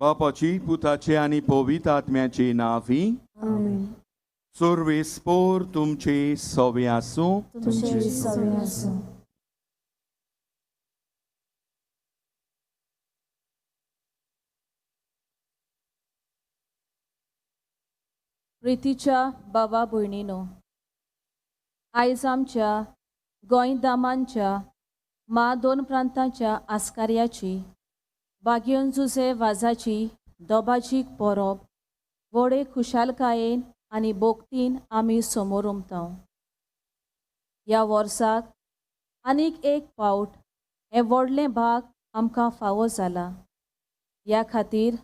बापाची पुताचे आनी पवित्र आत्म्याचे नांवी। आमेन। सर्वेस्पोर तुमचे सवे आसूं। तुमचे सवे आसूं। प्रितीच्या बाबा भयणीनो, आयज आमच्या गोंय दामांच्या मा दोन प्रांताच्या आस्कार्याची बागयोन जुजे वाजाची दोबाजीक परब व्हडे खुशालकायेन आनी भोक्तीन आमी समोर उमता। ह्या वर्साक आनीक एक पावट हें व्हडलें भाग आमकां फावो जाला। ह्या खातीर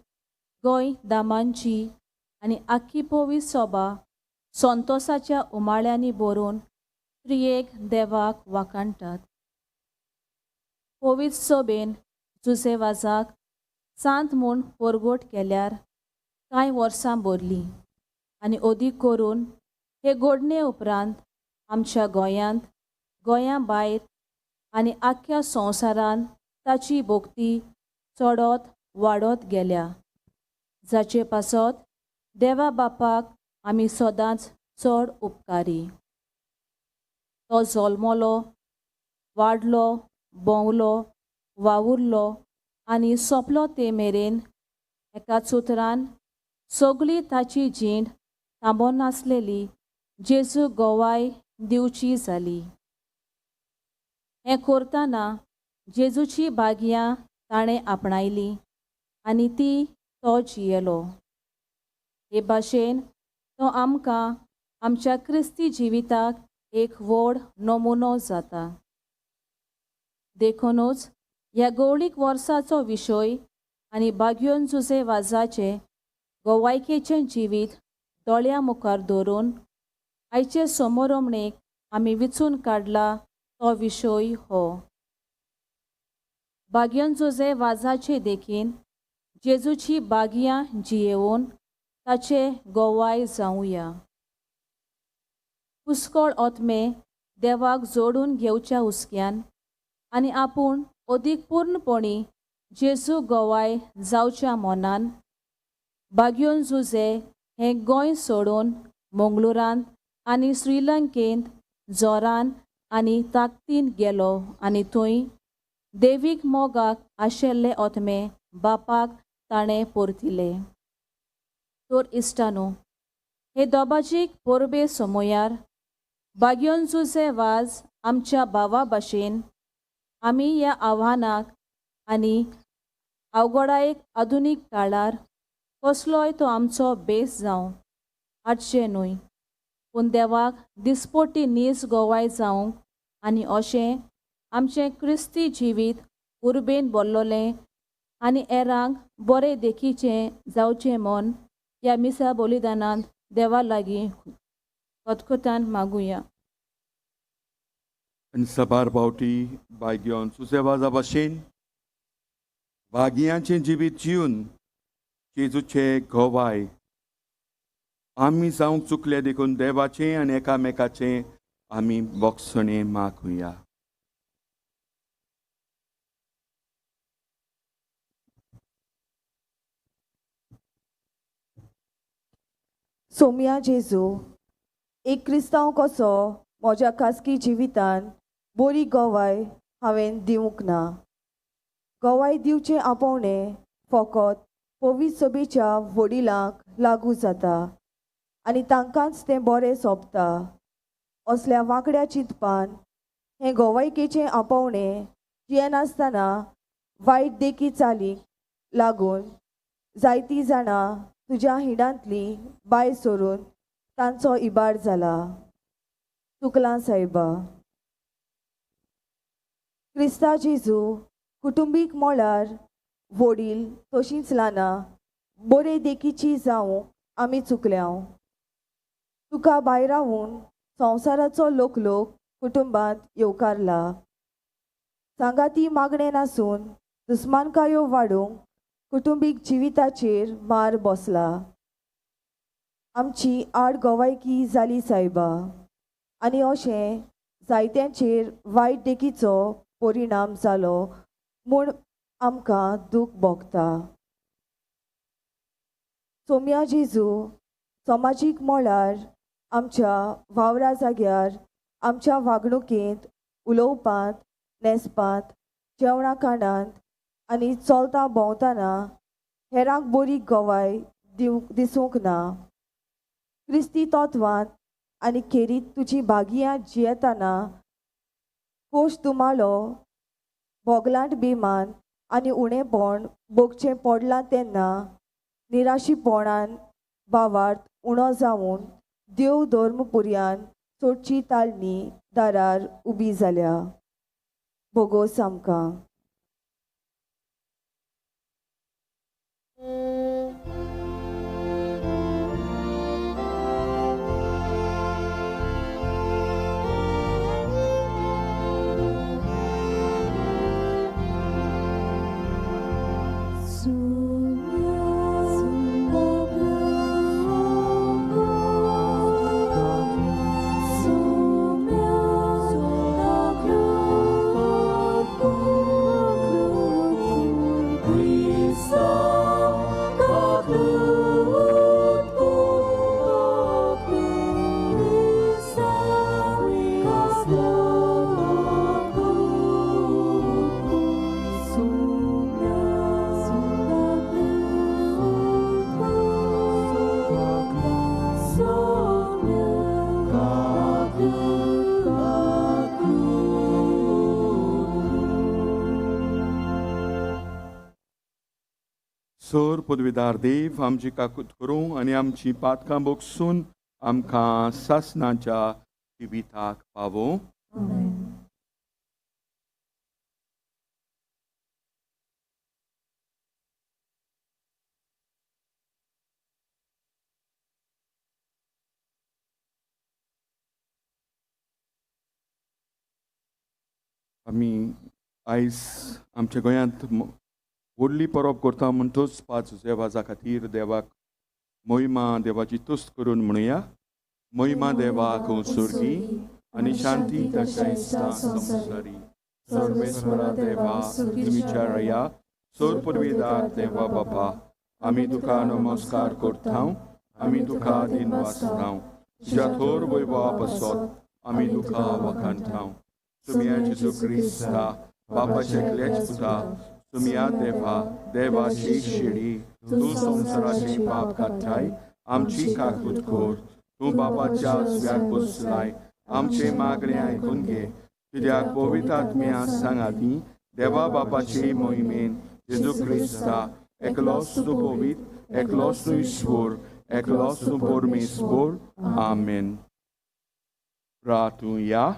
गोंय दामांची आनी आख्खी पवी सोबा संतोसाच्या उमाळ्यांनी भरून त्रियेक देवाक वाखाणटात। पवित्र सोबेन जुजे वाजाक सांत म्हूण परगट केल्यार कांय वर्सां भरलीं आनी अदीक करून हे घडणे उपरांत आमच्या गोंयांत, गोंया भायर आनी आख्ख्या संवसारांत ताची भक्ती चडत वाडत गेल्या, जाचे पासत देवा बापाक आमी सदांच चड उपकारी। तो जल्मलो, वाडलो, भोंवलो, वावुरलो आनी सोंपलो ते मेरेन एकाच उतरान सगळी ताची जीण थांबो नासलेली जेजू गोवाय दिवची जाली। हें करतना जेजूची भाग्यां ताणें आपणायली आनी ती तो जियेलो। हे भाशेन तो आमकां आमच्या क्रिस्ती जिविताक एक व्हड नमुनो जाता। देखूनच ह्या गौळीक वर्साचो विशय आनी बागयोन जुजे वाजाचे गोवायकेचें जिवीत दोळ्या मुखार दवरून आयचे समोरमणेक आमी विचून काडला तो विशय हो। बागयोन जुजे वाजाचे देखीन जेजूची बागयां जियेवन ताचे गोवाय जावया। पुस्कळ ओतमे देवाक जोडून घेवच्या हुस्क्यान आनी आपूण अदीक पूर्णपणी जेजू गोवाय जावच्या मनान बागयोन जुजे हें गोंय सोडून मंगळुरांत आनी श्रीलंकेंत जोरान आनी ताकदीन गेलो आनी थंय देवीक मोगाक आशिल्ले ओतमे बापाक ताणें परतिले। तर इश्टानो, हे दोबाजीक परबे समयार बागयोन जुजे वाज आमच्या भावा भाशेन आमी ह्या आव्हानाक आनी अवघडायेक आधुनीक काळार कसलोय तो आमचो बेस जावं आटचें न्हय, पूण देवाक दिसपटी नीज गोवाय जावंक आनी अशें आमचें क्रिस्ती जिवीत उर्बेन भरलोलें आनी एरांक बरें देखीचें जावचें म्हूण ह्या मिसा बलिदानांत देवा लागीं खतखतान मागुया। आनी सबार फावटी बागयोन जुजे वाजा भाशेन भाग्यांचें जिवीत जिवन जेजूचे गोवाय आमी जावंक चुकले देखून देवाचें आनी एकामेकाचें आमी बोगसणें मागुया। सोम्या जेजू, एक क्रिस्तांव कसो म्हज्या खासगी जिवितान बरी गोवाय हांवें दिवंक ना। गोवाय दिवचें आपोवणें फकत पवित्र सभेच्या वडिलांक लागू जाता आनी तांकांच तें बरें सोंपता। असल्या वांकड्या चिंतपान हें गोवायकेचें आपोवणें जियेनासतना वायट देखी चालीक लागून जायतीं जाणां तुज्या हिंडांतली बाय सोडून तांचो इबाड जाला। चुकलां सायबा। क्रिस्ता जेजू, कुटुंबीक मळार वडील तशींच ल्हानां बरे देखीची जावंक आमी चुकल्या। तुका भायरावून संवसाराचो लोकलोक कुटुंबांत येवकारला। सांगाती मागणें नासून दुस्मानकायो वाडूंक कुटुंबीक जिविताचेर मार बसला। आमची आड गोवायकी जाली सायबा आनी अशें जायत्यांचेर वायट देखीचो परिणाम जालो म्हूण आमकां दूख भोगता। सोम्या जेजू, समाजीक मळार, आमच्या वावरा जाग्यार, आमच्या वागणुकेंत, उलोवपांत, न्हेसपांत, जेवणा खाणांत आनी चलता भोंवतना हेरांक बरी गवाय दिवंक दिसूंक ना। क्रिस्ती तत्वांत आनी खेरीत तुजी भागयां जियेतना कोश दुमालो, बोगलांट बेमान आनी उणेपण भोगचें पडलां तेन्ना निराशीपणान भावार्थ उणो जावन देव धर्म पुर्यान सोडची ताळणी दारार उबी जाल्या। भोगोस आमकां। सर पदवीदार देव आमची काकूत करूं आनी आमची पातकां बोगसून आमकां सासणाच्या जिविताक पावोवं। आमी आयज आमच्या गोंयांत व्हडली परब करता म्हणटच पांच जुजे खातीर देवाक मोहिमा देवाची तुस्त करून म्हणुया। मोहिमा देवाक सुर्गी आनी शांती ताच्या इश्टा संवसारी। सर्वेस्वरा देवा तुमच्या रया सोर पुर्वेदार देवा बापा, आमी तुका नमस्कार करता, आमी तुका दिन वाचता, तुज्या थोर वैभवा पासत आमी तुका वखाणता। तुमया जेजू क्रिस्ता बापाचे एकल्याच पुता, तुमया देवा देवाची शिडी, तूं संवसाराचे पाप काडटाय आमची काकूत कर। तूं बापाच्या उजव्याक बसलाय, आमचे मागणें आयकून घे। कित्याक पवित्र आत्म्या सांगाती देवा बापाचे मोहिमेन जेजू क्रिस्ता एकलोच तूं पवित्र, एकलोच तूं ईश्वर, एकलोच तूं परमेश्वर। आमेन। प्रार्थुया।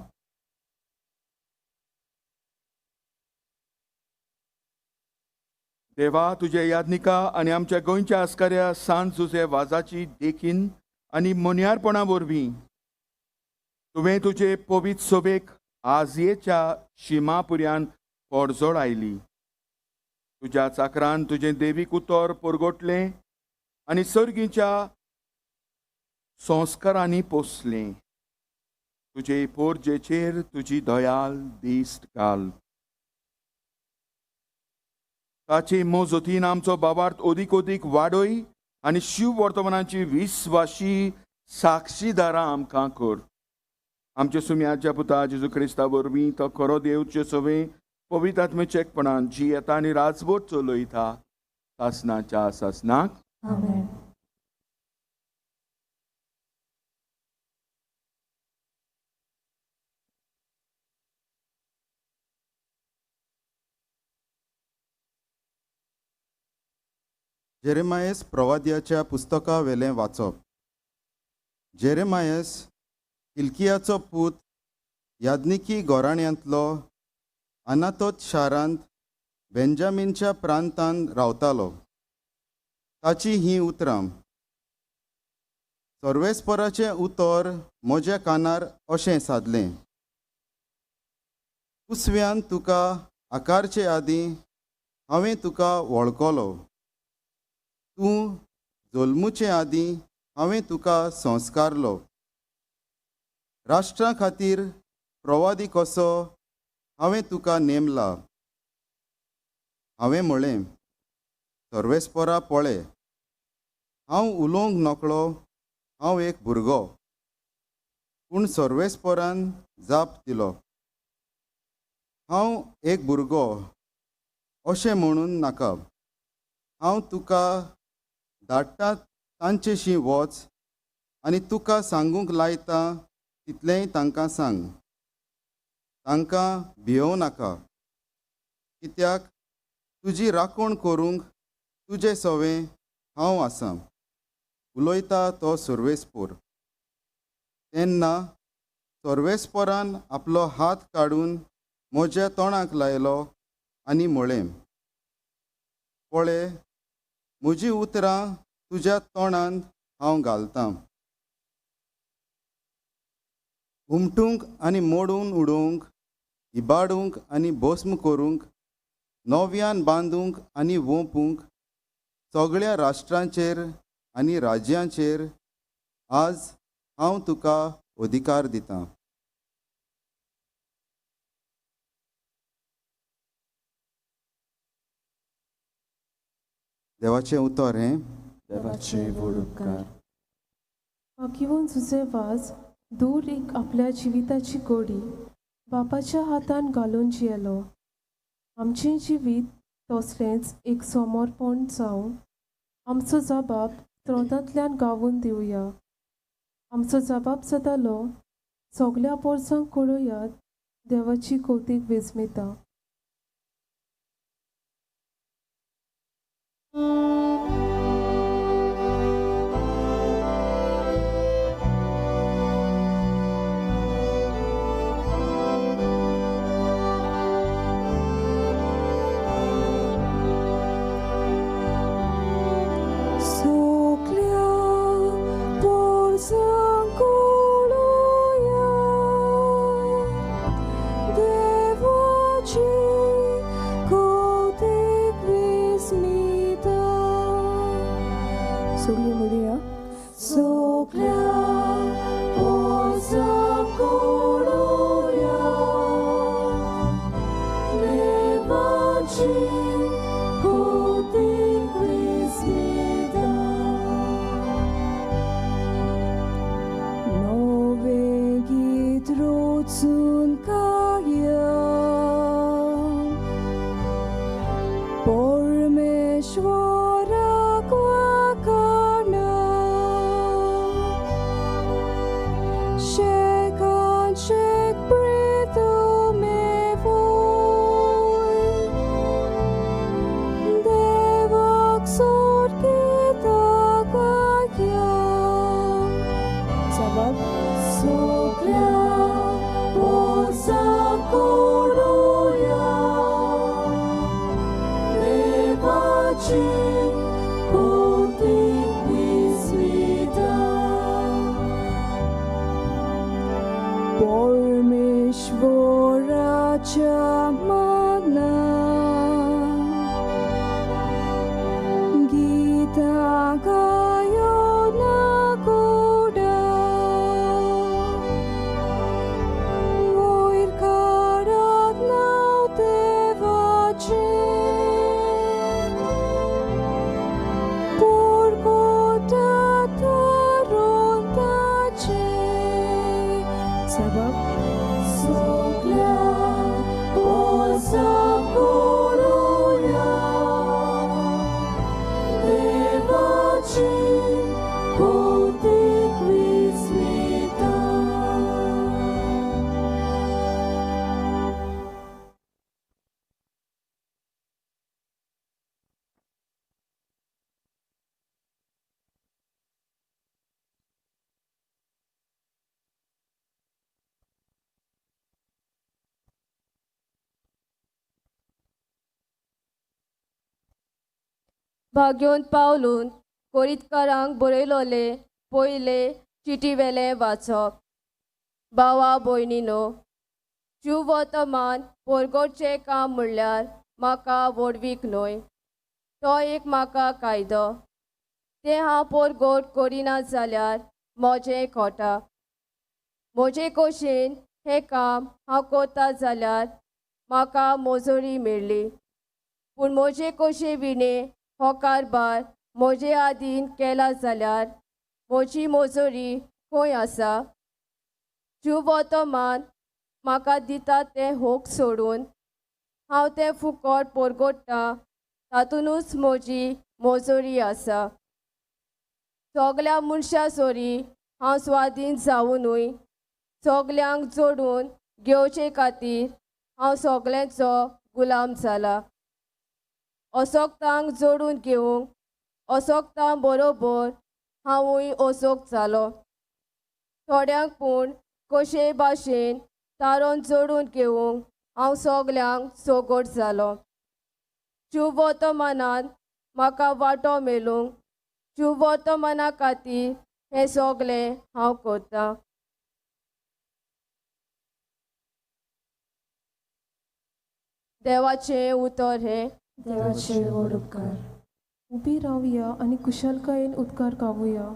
देवा तुजे यादनिका आनी आमच्या गोंयच्या आस्काऱ्या सांत जुजे वाजाची देखीन आनी मोन्यारपणा वरवीं तुवें तुजे पवित्र सोबेक आजयेच्या शिमापुऱ्यान पोडजोड आयली। तुज्या चाकरान तुजें देवीक उतर परगटलें आनी सर्गीच्या संस्कारांनी पोसलें। तुजे पोरजेचेर तुजी दयाल दिश्ट घाल। ताचे मोजतीन आमचो बाबार्थ अदीक अदीक वाडय आनी शिव वर्तमानाची विस्वाशी साक्षीदारां आमकां कर। आमच्या सुम्याच्या पुता जेजू क्रिस्ता वरवीं तो खरो देवचे सवे पवित्र आत्म्याच्या एकपणान जी येता आनी राजवट चलयता सासणाच्या सासणाक। आमेन। जेरेमायस प्रवाद्याच्या पुस्तका वेलें वाचप। जेरेमायस हिल्कियाचो पूत याज्ञिकी घराण्यांतलो अनातोत शारांत बेंजामिनच्या प्रांतांत रावतालो। ताची हीं उतरां। सर्वेस्पराचें उतर म्हज्या कानार अशें सादलें, कुसव्यान तुका आकारचे आदीं हांवें तुका वळखलो, तूं जल्मुचे आदीं हांवें तुका संस्कारलो। राष्ट्रा खातीर प्रवादी कसो हांवें तुका नेमला। हांवें म्हळें, सर्वेस्परा पळय, हांव उलोवंक नकळो, हांव एक भुरगो. पूण सर्वेस्परान जाप दिलो, हांव एक भुरगो अशें म्हणून नाका. हांव तुका धाडटा तांचेशी वच आनी तुका सांगूंक लायता तितलेंय तांकां सांग. तांकां भियोवं नाका, कित्याक तुजी राखण करूंक तुजे सवें हांव आसां, उलयता तो सर्वेस्पोर. तेन्ना सर्वेस्पोरान आपलो हात काडून म्हज्या तोंडाक लायलो आनी म्हळें, पळे, म्हजी उतरां तुज्या तोंडांत हांव घालतां. हुमटूंक आनी मोडून उडोवंक, इबाडूंक आनी भस्म करूंक, नव्यान बांदूंक आनी वोंपूंक, सगळ्या राष्ट्रांचेर आनी राज्यांचेर आज हांव तुका अधिकार दितां. देवाचें उतर हें. देवाचे व्हड उपकार. बाकीवन जुजे वाज दूर एक आपल्या जिविताची गोडी बापाच्या हातान घालून जियेलो. आमचें जिवीत तसलेंच एक समर्पण जावं. आमचो जबाब स्त्रोतांतल्यान गावून दिवया. आमचो जबाब जातालो, सगल्या पोरसांक कळयात देवाची कौतीक विजमिता. भाग्योन पावलून कोरितकारांक बरयलोले पयले चिटीवेलें वाचप. भावा भयणीनो, जीव वर्तमान पोरगोडचें काम म्हणल्यार म्हाका व्हडवीक न्हय, तो एक म्हाका कायदो. तें हांव पोरगोड करिना जाल्यार म्हजें खोटा. म्हजे खोशेन हें काम हांव करता जाल्यार म्हाका मजुरी मेळ्ळी, पूण म्हजे खोशे विणें हो कारभार म्हजे आदीन केला जाल्यार म्हजी मजुरी खंय आसा? शुभवर्तमान म्हाका दिता तें होक सोडून हांव तें फुकट परगट्टां, तातूंतच म्हजी मजुरी आसा. सगल्या मनशां सरी हांव स्वाधीन जावुनूय सगल्यांक जोडून घेवचे खातीर हांव सगल्यांचो गुलाम जाला. असक्तांक जोडून घेवंक असक्तां बरोबर हांवूय असोक जालो. थोड्यांक पूण कशेय भाशेन तारोन जोडून घेवंक हांव सगल्यांक सोगट जालो. शुभवर्तमानान म्हाका वांटो मेळूंक शुभवर्तमाना खातीर हें सगलें हांव करतां. देवाचें उतर हें. देवाचे व्हड उपकार. उबी रावया आनी कुशलकायेन उदकार गावया.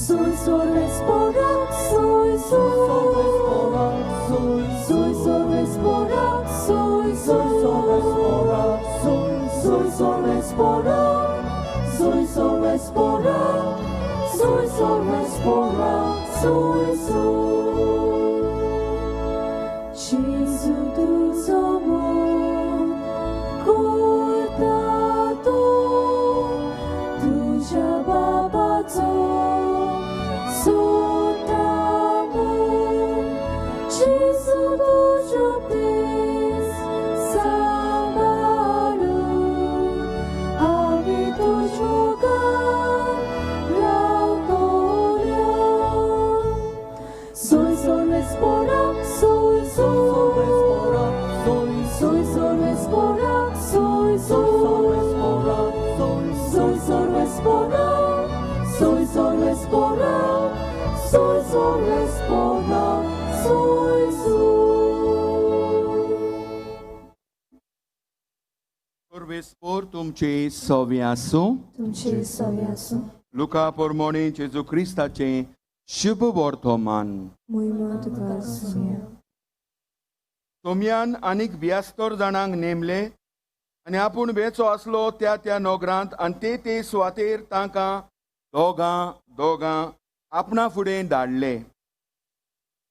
Soy sorvespora, soy sorvespora, soy sorvespora, soy sorvespora, soy sorvespora, soy sorvespora, soy sorvespora, soy soy. Gesù tu amor, cortato, tu già babato. Soy sorvespora, soy soy. Sorvespor तुमचे सवे आसूं. तुमचे सवे आसूं. लुका पोरमोणे जेजू क्रिस्ताचें शुभ वर्तमान. मोहिमा तुका सुया. सोमयान आनीक 72 जाणांक नेमले आनी आपूण वेचो आसलो त्या त्या नगरांत आनी ते ते सुवातेर तांकां दोगां दोगां आपणा फुडें धाडले.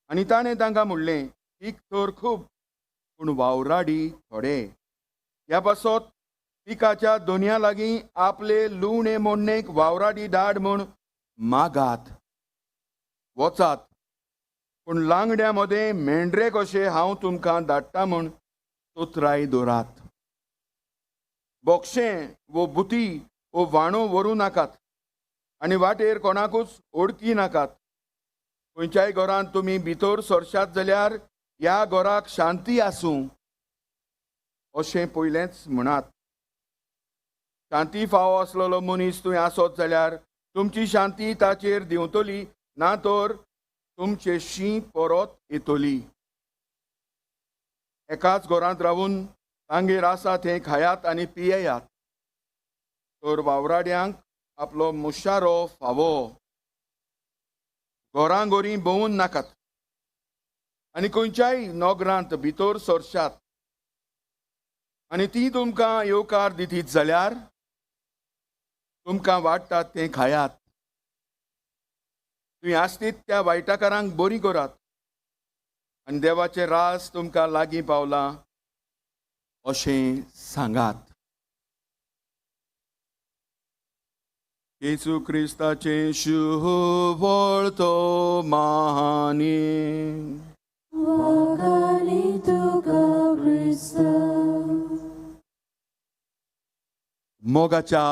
आनी ताणें तांकां म्हणलें, पीक तर खूब पूण वावराडी थोडे. ह्या पासत पिकाच्या दोनया लागीं आपले लुवणे मोडणेक वावराडी धाड म्हूण मागात. वचात, पूण लांगड्या मदें मेंढरे कशे हांव तुमकां धाडटा म्हूण तोतराय दवरात. बोक्षें वो बुती वो व्हाणो व्हरूं नाकात आनी वाटेर कोणाकूच ओडकी नाकात. खंयच्याय घरांत तुमी भितर सरशात जाल्यार ह्या घराक शांती आसूं अशें पयलेंच म्हणात. शांती फावो आसलेलो मनीस तुवें आसत जाल्यार तुमची शांती ताचेर देंवतली, ना तर तुमचे शीं परत येतली. एकाच घरांत रावून तांगेर आसा थंय खायात आनी पियेयात, तर वावराड्यांक आपलो मुशारो फावो. घरां घोरी भोंवून नाकात आनी खंयच्याय नगरांत भितर सरशात आनी ती तुमकां येवकार दितीत जाल्यार तुमकां वाडटात तें खायात. तुवें आसतीत त्या वायटाकारांक बरी करात आनी देवाचें रास तुमकां लागीं पावलां अशें सांगात. येशू क्रिस्ताचें शुभवर्तमानी. वाखाणी तुका क्रिस्ता. मोगाच्या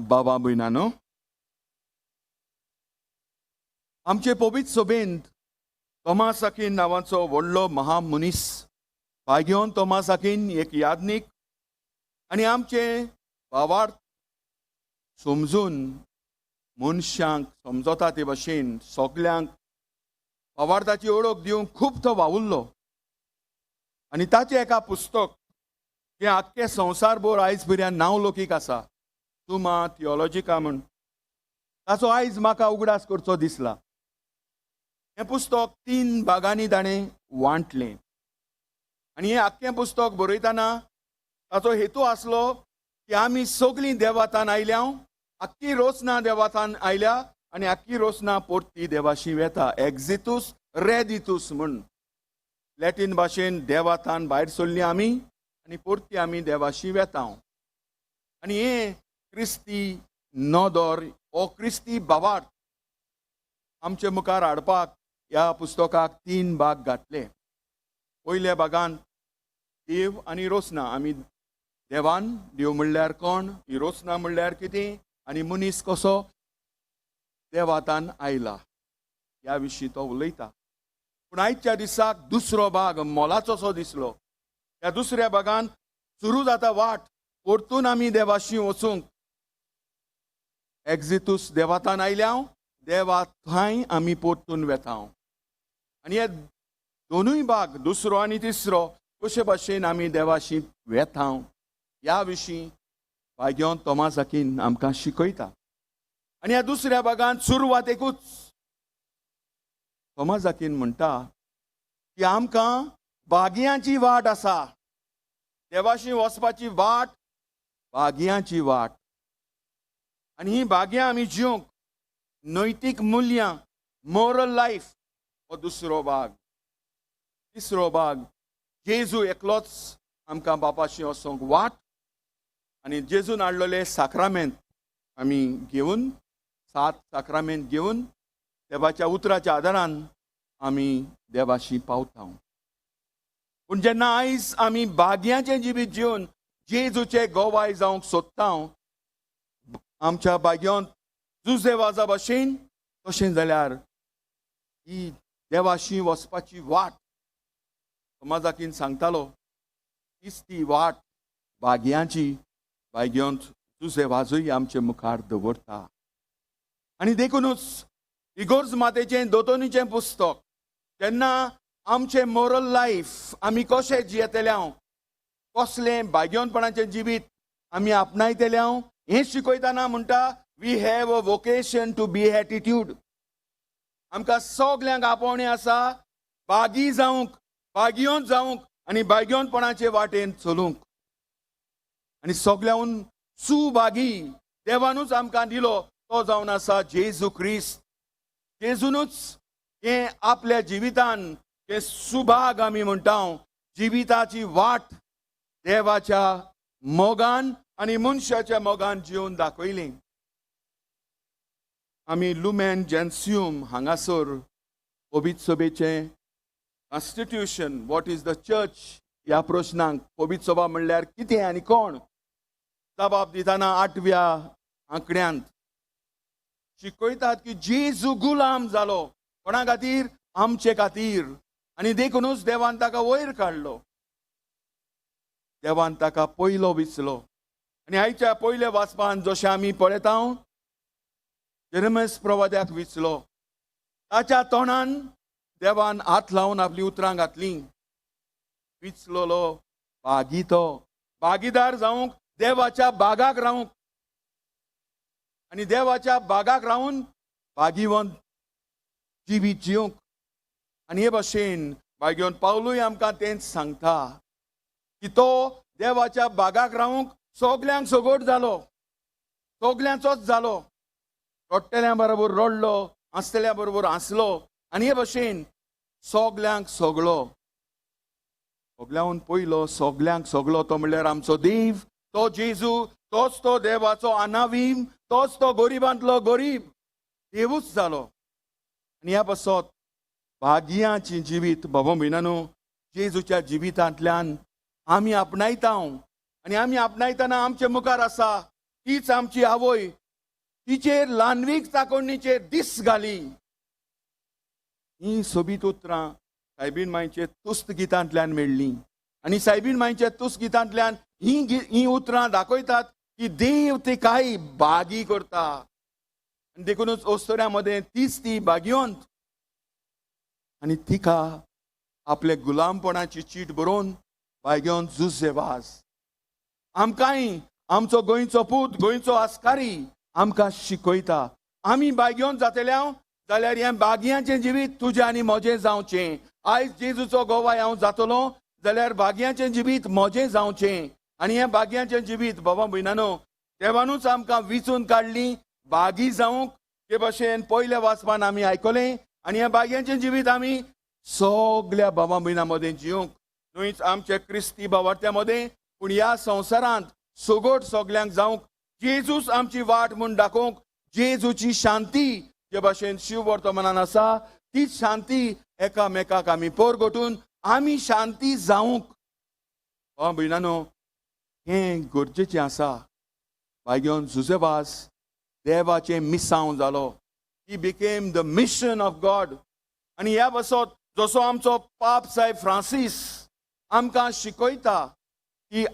बाबा भयणांनो, आमचे पवित्र सभेंत तोमास आकीन नांवाचो व्हडलो महामनीस भाग्योन तोमास आकीन एक याज्ञीक आनी आमचे भावार्थ समजून मनशांक समजता ते भशेन सगल्यांक भावार्थाची ओळख दिवंक खूब तो वावुरलो. आनी ताचें एका पुस्तक जें आख्खे संवसारभर आयज पर्यंत नांवलोकीक आसा, सुमा थियोलॉजिका म्हूण, ताचो आयज म्हाका उगडास करचो दिसला. हें पुस्तक 3 भागांनी ताणें वांटलें आनी हें आख्खें पुस्तक बरयतना ताचो हेतू आसलो की आमी सगळीं देवातान आयल्या, आख्खी रोसना देवातान आयल्या आनी आख्खी रोसना परती देवाशी वेता. एक्झितूस रेदितूस म्हूण लॅटीन भाशेन देवातान भायर सरली आमी आनी परती आमी देवाशी वेता. आनी हें क्रिस्ती नदर हो क्रिस्ती भावार्थ आमचे मुखार हाडपाक ह्या पुस्तकाक 3 भाग घातले. पयल्या भागान देव आनी रोसना, आमी देवान, देव म्हणल्यार कोण, ही रोसना म्हणल्यार कितें आनी मनीस कसो देवातान आयला ह्या विशीं तो उलयता. पूण आयच्या दिसाक दुसरो भाग मोलाचोसो दिसलो. ह्या दुसऱ्या भागान सुरू जाता वाट परतून आमी देवाशी वचूंक. एक्झितूस देवातान आयल्या, देवा थंय आमी परतून वेता. आनी हे दोनूय भाग, दुसरो आनी तिसरो, कशे भाशेन आमी देवाशी वेता ह्या विशीं भाग्योन तोमास आकीन आमकां शिकयता. आनी ह्या दुसऱ्या भागान सुरवातेकूच तोमास आकीन म्हणटा की आमकां भाग्यांची वाट आसा, देवाशी वचपाची वाट भाग्यांची वाट. आनी ही भाग्यां आमी जिवंक नैतीक मुल्यां, मोरल लायफ हो दुसरो भाग. तिसरो भाग, जेजू एकलोच आमकां बापाशी वचोंक वाट आनी जेजून हाडलेले साक्रामेंत आमी घेवन, 7 साक्रामेंत घेवन देवाच्या उतराच्या आदारान आमी देवाशी पावता. पूण जेन्ना आयज आमी भाग्याचें जिवीत जिवन जेजूचे गोवाय जावंक सोदता, आमच्या भाग्यांत जुजे वाजा भाशेन, तशें जाल्यार ही देवाशी वचपाची वाट समाजाकीन सांगतालो, तीच ती वाट भाग्यांची भाग्यांत जुजे वाजूय आमचे मुखार दवरता. आनी देखुनूच इगोर्ज मातेचें दोतोनीचें पुस्तक जेन्ना आमचें मोरल लायफ आमी कशें जियेतले, कसलें भाग्योनपणाचें जिवीत आमी आपणायतले हें शिकयतना म्हणटा, we have a vocation to beatitude. आमकां सगल्यांक आपोवणें आसा भागी जावंक, भाग्योन जावंक आनी भाग्योनपणाचे वाटेन चलूंक. आनी सगल्यांहून सुभागी देवानूच आमकां दिलो तो जावन आसा जेजू क्रिस्त. जेजूनूच हें आपल्या जिवितान हे सुभाग आमी म्हणटा, जिविताची वाट देवाच्या मोगान आनी मनशाच्या मोगान जिवन दाखयली. आमी लुमेन जेन्सियम हांगासर पवित्र सभेचें constitution, what is the church ह्या प्रश्नांक पवित्र सभा म्हणल्यार कितें आनी कोण जबाब दितना 8व्या आंकड्यांत शिकयतात की जेजू गुलाम जालो कोणा खातीर, आमचे खातीर. आनी देखूनच देवान ताका वयर काडलो, देवान ताका पयलो विचलो. आनी आयच्या पयल्या वाचपान जशें आमी पळयता, जेरेमियास प्रवाद्याक विचलो, ताच्या तोंडान देवान हात लावन आपली उतरां घातलीं. विचलोलो भागी, तो भागीदार जावंक, देवाच्या बागाक रावंक आनी देवाच्या बागाक रावन भागीवंत जिवीत जिवंक. आनी हे भाशेन भाग्योन पावलूय आमकां तेंच सांगता की तो देवाच्या बागाक रावंक सगल्यांक सगट जालो, सगल्यांचोच जालो, रडटल्या बरोबर रडलो, हांसतल्या बरोबर हांसलो. आनी हे भाशेन सगल्यांक सगळो, सगल्यांहून पयलो, सगल्यांक सगळो तो म्हणल्यार आमचो देव, तो जेजू, तोच तो देवाचो अनावीम, तोच तो गरिबांतलो गरीब देवूच जालो. आनी ह्या पासत भाग्याचें जिवीत बाबा भयणांनो जेजूच्या जिवितांतल्यान आमी आपणायता. आनी आमी आपणायतना आमचे मुखार आसा तीच आमची आवय, तिचेर ल्हानवीक चाकोडणीचेर दीस घाली. ही सोबीत उतरां सायबीन मांयचे तुस्त गितांतल्यान मेळ्ळीं. आनी सायबीन मांयच्या तुस्त गितांतल्यान ही उतरां दाखयतात की देव ती काय भागी करता. आनी देखूनच ओस्तोऱ्या मदें तीच ती भाग्यवंत आनी तिका आपले गुलामपणाची चीट बरोवन भाग्यवंत जुजे वाज आमकांय आमचो गोंयचो पूत, गोंयचो आस्कारी आमकां शिकयता. आमी भाग्योन जातले हांव जाल्यार हें भाग्यांचें जिवीत तुजें आनी म्हजें जावचें. आयज जेजूचो गोवाय हांव जातलो जाल्यार भाग्यांचें जिवीत म्हजें जावचें. आनी हें भाग्यांचें जिवीत बाबा भयणानो देवानूच आमकां विचून काडली भागी जावंक, ते भशेन पयल्या वाचपान आमी आयकलें. आनी ह्या भाग्यांचें जिवीत आमी सगल्या बाबा भयणां मदें जिवंक, न्हूच आमचे क्रिस्ती बावार्थ्या मदें, पूण ह्या संवसारांत सगट सगल्यांक जावंक जेजूच आमची वाट म्हूण दाखोवंक, जेजूची शांती जे भाशेन शिव वर्तमानान आसा तीच शांती एकामेकाक आमी पोरगोटून आमी शांती जावंक. बाबा भयणानो हें गरजेचें आसा. भाग्योन जुजेवास देवाचें मिसांव जालो. He became the mission of God. आनी ह्या पासत जसो आमचो पाप साहेब फ्रांसीस आमकां शिकयता की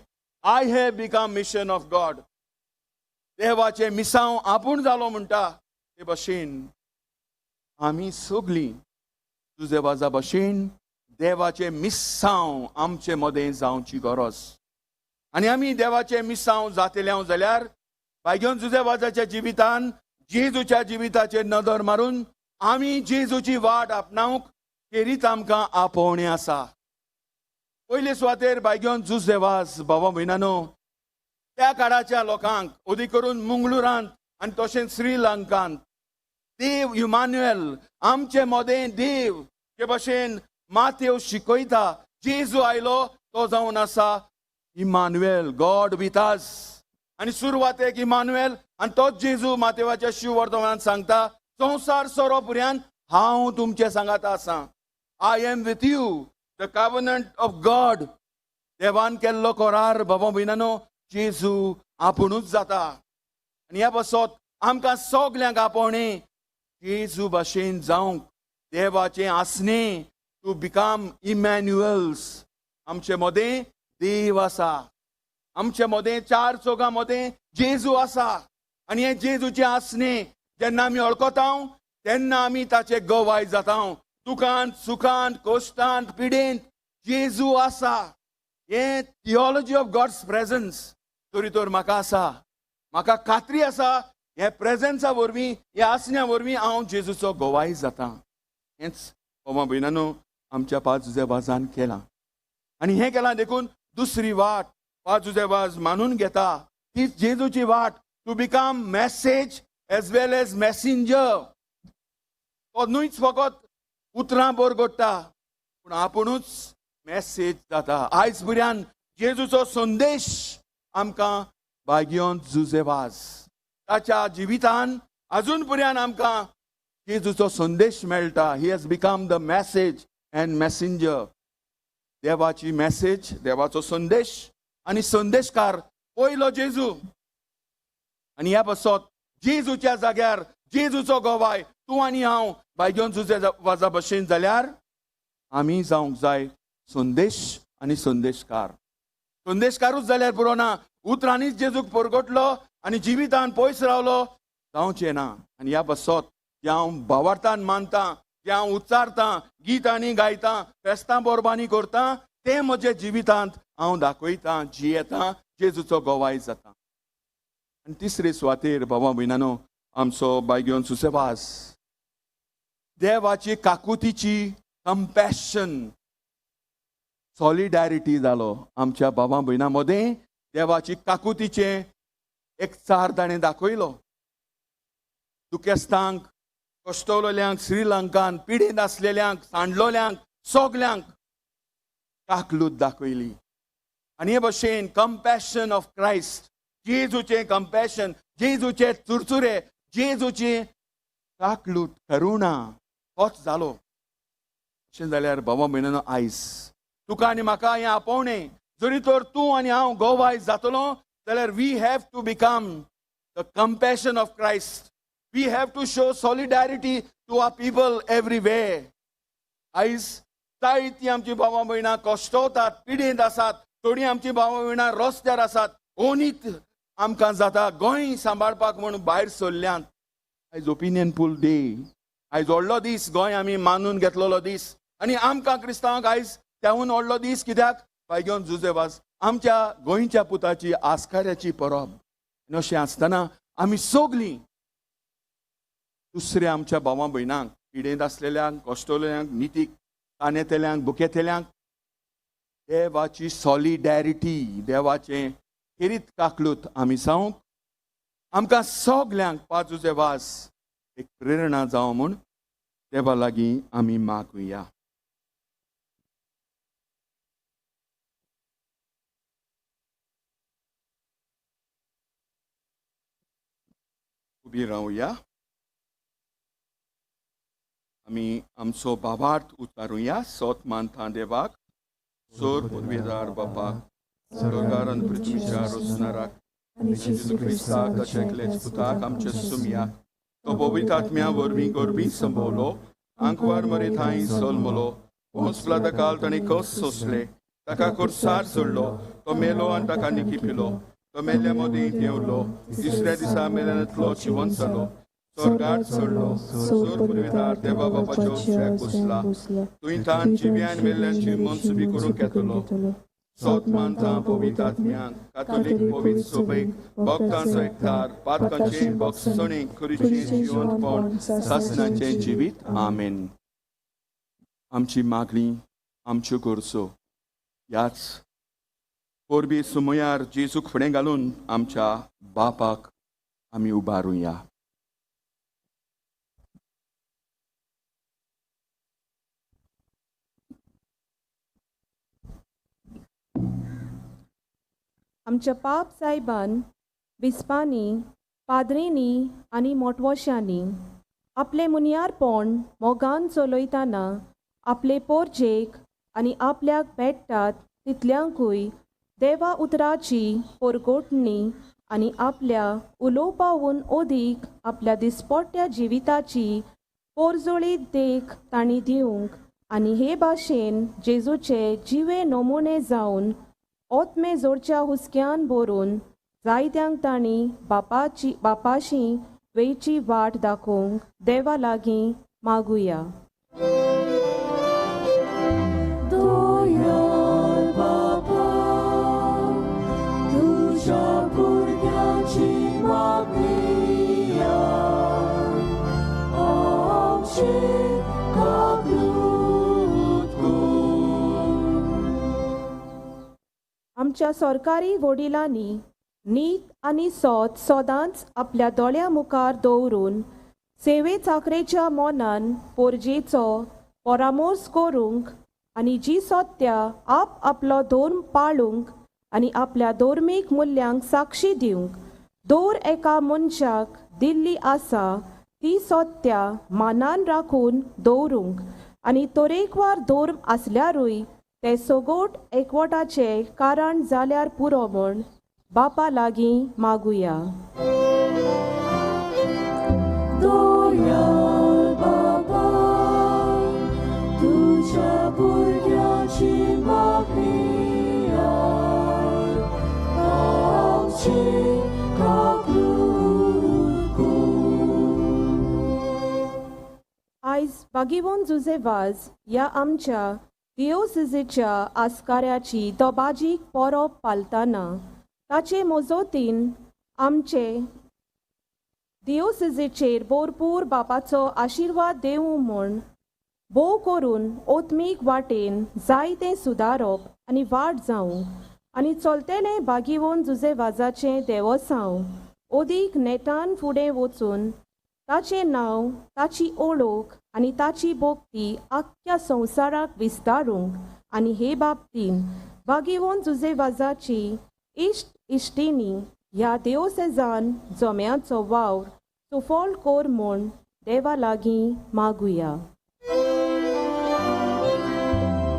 I have become mission of God, देवाचें मिसांव आपूण जालो म्हणटा, ते भशेन आमी सगलीं जुजेवाजा भशेन देवाचें मिसांव आमचे मदें जावची गरज. आनी आमी देवाचें मिसांव जातले जाल्यार भाग्योन जुजेवाजाच्या जिवितान जेजूच्या जिविताचेर नदर मारून आमी जेजूची वाट आपणावंक खेरीत आमकां आपोवणें आसा. पयले सुवातेर भाग्योन जुजेवाज बाबा भयणानो त्या काळाच्या लोकांक, अदीक करून मंगळुरांत आनी तशेंच श्रीलंकांत, देव इमानुएल आमचे मदें देव ते भशेन मातेव शिकयता. जेजू आयलो तो जावन आसा इमानुएल, गॉड विथ अस. आनी सुरवातेक इमानुएल आनी तोच जेजू मातेवाच्या शिव वर्तमानान सांगता, संवसार सोरो पुऱ्यान हांव तुमचे सांगात आसा. I am with you, the covenant of God. देवान केल्लो करार बाबा भयणानो जेजू आपुणूच जाता. आनी ह्या पासत आमकां सगल्यांक आपोवणें जेजू भाशेन जावंक, देवाचें आसणें, टू बिकम इमॅन्युअल्स. आमचे मदें देव आसा, आमचे मदें चार चौगां मदें जेजू आसा. आनी हें जेजूचें आसणें जेन्ना आमी वळखता तेन्ना आमी ताचे गवाय जाता. दुखांत, सुखांत, कश्टांत, पिडेंत जेजू आसा. हें थियोलॉजी ऑफ गॉड्स प्रेजन्स तरी तर म्हाका आसा, म्हाका खात्री आसा हे प्रेजन्सा वरवीं, ह्या आसण्या वरवीं हांव जेजूचो गवाय जाता. हेंच बाबा भयणानो आमच्या पांच जुजेवाजान केलां. आनी हें केलां देखून दुसरी वाट पांच जुजेवाज मानून घेता तीच जेजूची वाट, to become message as well as messenger. तो न्हूच फकत उतरां बरगोडटा पूण आपुणूच मॅसेज जाता. आयज भुरग्यान जेजूचो संदेश आमकां भाग्योन जुजेवाज ताच्या जिवितान अजून पर्यंत आमकां जेजूचो संदेश मेळटा. He has become the message and messenger. देवाची मॅसेज, देवाचो संदेश आनी संदेशकार पयलो जेजू. आनी ह्या पासत जेजूच्या जाग्यार जेजूचो गवाय तूं आनी हांव भाग्योन जुजेवाजा भशेन जाल्यार आमी जावंक जाय संदेश आनी संदेशकार. संदेशकारूच जाल्यार पुरो ना, उतरांनीच जेजूक परगटलो आनी जिवितान पयस रावलो जावचें ना. आनी ह्या पासत जें हांव भावार्थान मानतां, जें हांव उच्चारतां, गितांनी गायतां, फेस्तां बोरबांनी करतां, तें म्हज्या जिवितांत हांव दाखयतां, जियेतां, जेजूचो गवाय जाता. आनी तिसरे सुवातेर बाबा भयणानो आमचो भाग्योन जुजेवाज देवाची काकुतीची कंपॅशन, सॉलिडारिटी जालो आमच्या बाबा भयणां मदें. देवाची काकुतीचें एक चार ताणें दाखयलो. दुखेस्तांक, कश्टवलेल्यांक, श्रीलंकान पिडेंत आसलेल्यांक, सांडलोल्यांक, सगल्यांक काकलूत दाखयली. आनी हे भशेन कंपॅशन ऑफ क्रायस्ट, जेजूचें कंपॅशन, जेजूचे चुरचुरे, जेजूची काकलूत, करुणा होच जालो. अशें जाल्यार बाबा भयणानो आयज तुका आनी म्हाका हें आपोवणें, जरी तर तूं आनी हांव गोवाय जातलो जाल्यार we have to become the compassion of Christ. We have to show solidarity to our people everywhere. आयज जायतीं आमची बाबा भयणां कश्टवतात, पिडेंत आसात, थोडीं आमची बाबा भयणां रस्त्यार आसात, ओनीत आमकां जाता गोंय सांबाळपाक म्हूण भायर सरल्यांत. आयज ओपिनियन पूल डे, आयज व्हडलो दीस, गोंय आमी मानून घेतलेलो दीस. आनी आमकां क्रिस्तांवांक आयज त्याहून व्हडलो दीस कित्याक, भाग्योन जुजेवाज आमच्या गोंयच्या पुताची आस्काऱ्याची परब. आनी अशें आसतना आमी सगलीं दुसऱ्या आमच्या भावां भयणांक, पिडेंत आसलेल्यांक, कश्टलेल्यांक, नितीक तानेतेल्यांक, भुकेतेल्यांक देवाची सॉलिडॅरिटी, देवाचें खेरीत काकलूत आमी जावंक आमकां सगल्यांक पाद्र जुजे वाज एक प्रेरणा जावं म्हूण देवा लागीं आमी मागुया. उबी रावया, आमी आमचो भावार्थ उतारुया. सोत मानता देवाक, सोर पुर्वेदार बापाक, स्वर्गार आनी पृथ्वीच्या रोसणाराक, जेजू क्रिस्ताक ताच्या एकल्याच पुताक आमच्या सुमयाक, तो पवित्र आत्म्या वरवीं गोरवीं संभवलो, आंकवार मरे थांय सलमलो, पोंसला ताका ताणें कस सोंसले, ताका कोर्सार सोडलो, तो मेलो आनी ताका निकी पिलो, तो मेल्ल्या मदीं देंवलो, तिसऱ्या दिसा मेल्यानतलो जिवंत जालो, स्वर्गार चडलो, सोर पुर्वेदार देवा बापाच्या उजव्याक बसला, तुंय तान जिव्यान मेल्ल्यांची मनसुबी करूंक येतलो. सोत मानता पवित्र आत्म्यांक, कातोलीक पवित्र सोबेक, भक्तांचो एकठार, पातकांचें भक्षणें, खुरीचें जिवंतपण, सासणाचें जिवीत. आमेन. आमची मागणी, आमच्यो गरजो ह्याच परबी सुमयार जेजूक फुडें घालून आमच्या बापाक आमी उबारुया. आमच्या पाप सायबान, बिस्पांनी, पाद्रींनी आनी मोटवोशांनी आपलें मुनियारपण मोगान चलयतना आपले पोरजेक आनी आपल्याक भेट्टात तितल्यांकूय देवा उतराची पोरगोटणी आनी आपल्या उलोवपावून अदीक आपल्या दिसपट्ट्या जिविताची पोरजोळी देख तांणी दिवंक आनी हे भाशेन जेजूचे जिवे नमुने जावन ओतमे जोडच्या हुस्क्यान भरून जायत्यांक तांणी बापाशी वेची वाट दाखोवंक देवा लागीं मागुया. आमच्या सरकारी वडिलांनी नीत आनी सोद सदांच आपल्या दोळ्या मुखार दवरून सेवे चाकरेच्या मनान पोरजेचो परामर्श करूंक आनी जी सत्या आप आपलो धर्म पाळूंक आनी आपल्या धर्मीक मुल्यांक साक्षी दिवंक दर एका मनशाक दिल्ली आसा ती सत्या मानान राखून दवरूंक आनी तरेकवार धर्म आसल्यारूय ते सगोट एकवटाचें कारण जाल्यार पुरो म्हूण बापा लागीं मागुया. दयाळ बाबा, तुझ्या भुरग्यांची मागणी आमची काकूट कर. आयज बागीवन जुजे वाज ह्या आमच्या दियोसिजीच्या आस्काऱ्याची दबाजीक परब पालतना ताचे मजतीन आमचे दियोसिजीचेर भरपूर बापाचो आशिर्वाद देवूं म्हूण भोव करून ओत्मीक वाटेन जायतें सुदारप आनी वाट जावं आनी चलतेलें बागीवन जुजे वाजाचें देवसांव अदीक नेटान फुडें वचून ताचें नांव, ताची ओळख आनी ताची भक्ती आख्ख्या संवसाराक विस्तारूंक आनी हे बाबतीन बागीवन जुजे वाजाची इश्ट इश्टिनी ह्या देवसेजान जम्याचो वावर सुफळ कर म्हूण देवा लागीं मागुया.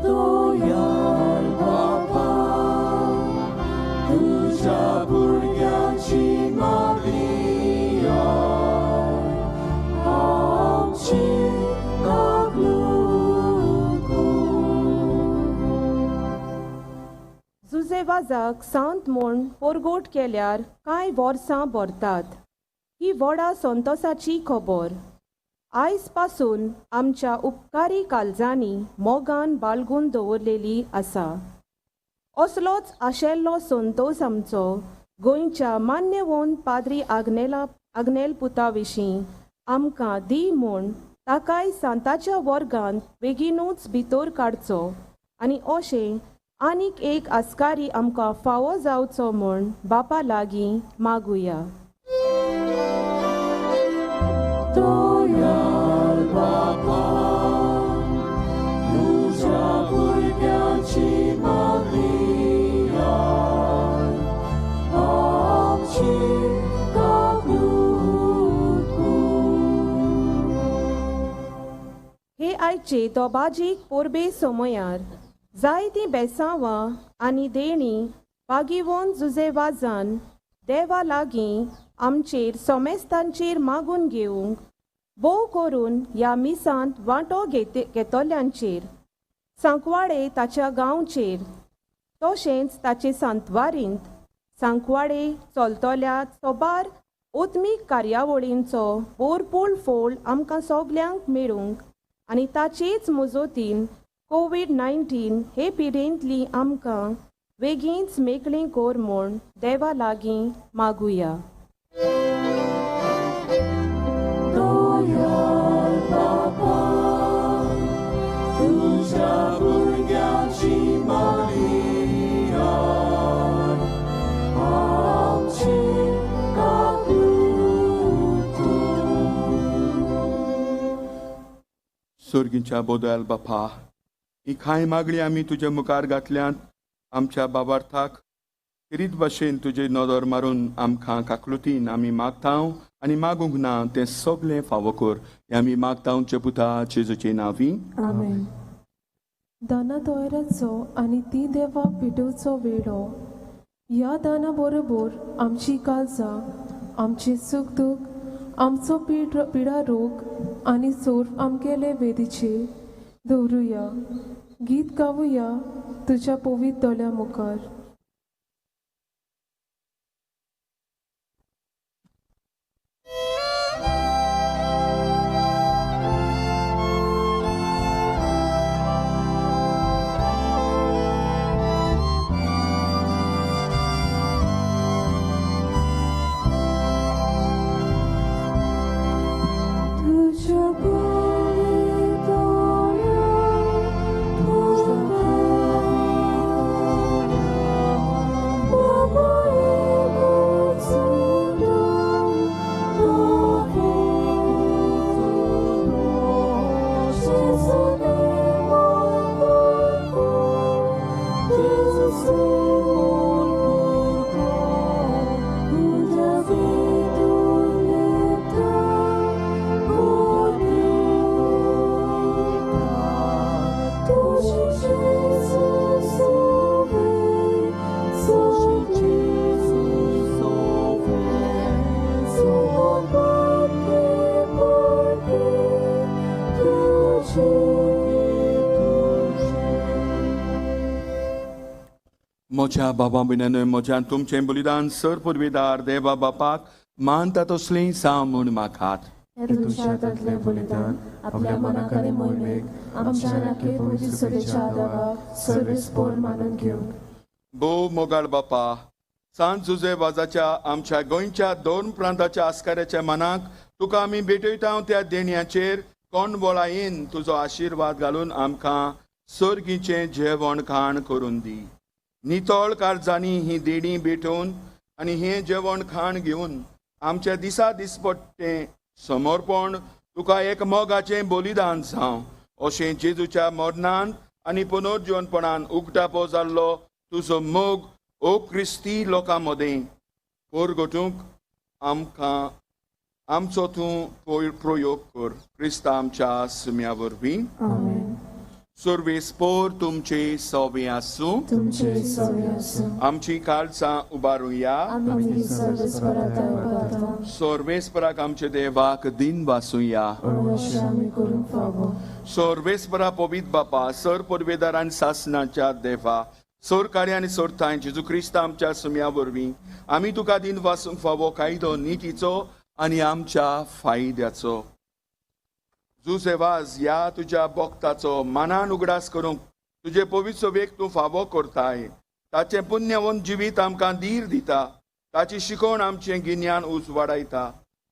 दयाळ बाबा, तुझ्या भुरग्यांची मागणी आमची काकूट कर. जुजे वाजाक सांत म्हूण परगोट केल्यार कांय वर्सां भरतात ही व्हडा संतोसाची खबर. आयज पासून आमच्या उपकारी काळजांनी मोगान बाळगून दवरलेली आसा. असलोच आशिल्लो संतोस आमचो गोंयच्या मान्यवंत पाद्री आग्नेल पुता विशीं आमकां दी म्हूण ताकाय सांताच्या वर्गांत बेगीनूच भितर काडचो आनी अशें आनीक एक आस्कारी आमकां फावो जावचो म्हूण बापा लागीं मागुया. दयाळ बापा, तुज्या भुरग्यांची मागणी आय, आमची काकूत कर. हे आयचे दोबाजीक पोरबे सोमयार जायतीं बेसांवां आनी देणीं बागिवोन जुजे वाजान देवा लागीं आमचेर सोमेस्तांचेर मागून घेवंक भोव करून ह्या मिसांत वांटो घेतल्यांचेर सांकवाडे ताच्या गांवचेर तशेंच ताचे सांतवारींत सांकवाडे चलतल्या सोबार ओत्मीक कार्यावळींचो भरपूर फोल आमकां सगल्यांक मेळूंक आनी ताचेच मजतीन कोवीड-19 हे पिडेंतली आमकां वेगींच मेकळीं कर म्हूण देवा लागीं मागुया. दयाळ बापा, तुज्या भुरग्यांची मागणी आय, आमची काकूत कर. सर्गीच्या बोदयाल बापा, ही कांय मागणी आमी तुज्या मुखार घातल्यात आमच्या बाबार्थाक खेरीत भाशेन तुजे नदर मारून आमकां काकलुतीन आमी मागता आनी मागूंक ना तें सगलें फावो कर. हें आमी मागता आमच्या पुता जेजूचे नांवी. आमेन. दाना तयाराचो आनी ती देवा पेटोवचो वेळो. ह्या दाना बरोबर आमची काळजां, आमचें सूख दूख, आमचो पिडा रोग आनी सोर्फ आमगेले वेदीचेर दवरुया. गीत गावुया तुज्या पवित्र दोळ्या मुखार. तुज्या पवित्र दोळ्या म्हज्या बाबा भयणांनो, म्हज्यान तुमचें बलिदान सर पुर्वेदार देवा बापाक मानता तसलें जावं म्हूण मागात. तुमच्या हातांतलें बलिदान आपल्या मनाक आनी मोहिमेक आमच्या राखे पवित्र सभेच्या देवाक सर्वेस्पोर मानून घेवंक. भोव मोगाळ बापा, सांत जुजे वाजाच्या आमच्या गोंयच्या दोन प्रांताच्या आस्काराच्या मनाक तुका आमी भेटयता त्या देण्याचेर कोण बोळायेन तुजो आशिर्वाद घालून आमकां सर्गीचें जेवण खाण करून दी. नितळ काळजांनी ही देणी भेटोवन आनी हें जेवण खाण घेवन आमच्या दिसा दिसपट्टें समर्पण तुका एक मोगाचें बलिदान जावं अशें जेजूच्या मरणान आनी पुनर्जिवनपणान उगडापो जाल्लो तुजो मोग ओ क्रिस्ती लोकां मदें परगटूंक आमकां आमचो तूं प्रयोग कर. क्रिस्ता आमच्या सुम्या वरवीं. सर्वेस्पोर तुमचे सोबे आसूं. आमची काळजां उबारुया. सर्वेस्पराक आमचे देवाक दिन वासुया. सर्वेस्परा पवित्र बापा, सर पुर्वेदार आनी सासणाच्या देवा, सरकारी आनी सरताय जेजू क्रिस्त आमच्या सुम्या वरवीं आमी तुका दिन वासूंक फावो कायदो नितीचो आनी आमच्या फायद्याचो. जुजे वाज ह्या तुज्या भक्ताचो मानान उगडास करूंक तुजे पवित्र सभेक तूं फावो करताय. ताचें पुण्यवंत जिवीत आमकां धीर दिता, ताची शिकवण आमचें गिन्यान उजवाडायता,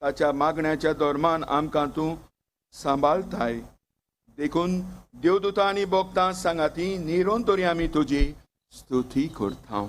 ताच्या मागण्याच्या धर्मान आमकां तूं सांबाळताय. देखून देवदूतां आनी भक्तां सांगाती निरोन तरी आमी तुजी स्तुती करता.